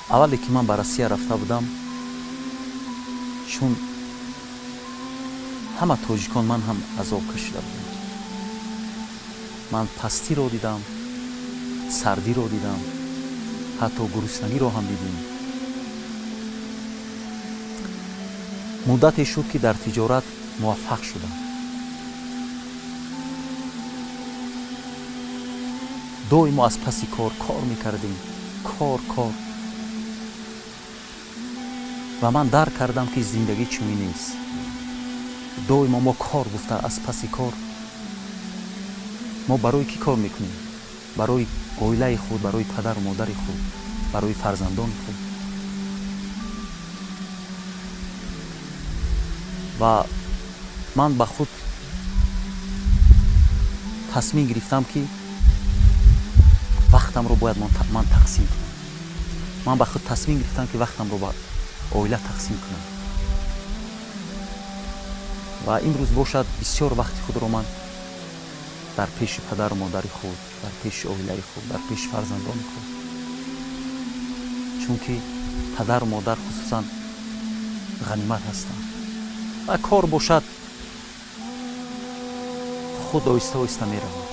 Аввале ки ман ба Россия рафта будам, чун ҳама тоҷикон, ман ҳам азоб кашида будам. Ман пастиро дидам, сардиро дидам, ҳатто гуруснагиро ҳам дидем. Муддате шуд, ки дар тиҷорат муваффақ шудам. Доимо аз паси кор кор мекардем, кор, кор. Ва ман дарк кардам, ки зиндагӣ чунин нест. Доимо мо кор гуфта аз паси кор. Мо барои кӣ кор мекунем? Барои оилаи худ, барои падару модари худ, барои фарзандони худ. Ва ман ба худ тасмим гирифтам, ки вақтамро бояд ман тақсим кунам. Ман ба худ тасмим гирифтам, ки вақтамро ба оила тақсим кунам. Ва имрӯз бошад, бисёр вақти худро ман дар пеши падару модари худ, дар пеши оилаи худ, дар пеши фарзандони худ, чунки падару модар хусусан ғанимат ҳастанд. Ва кор бошад, худ оҳиста оҳиста меравад.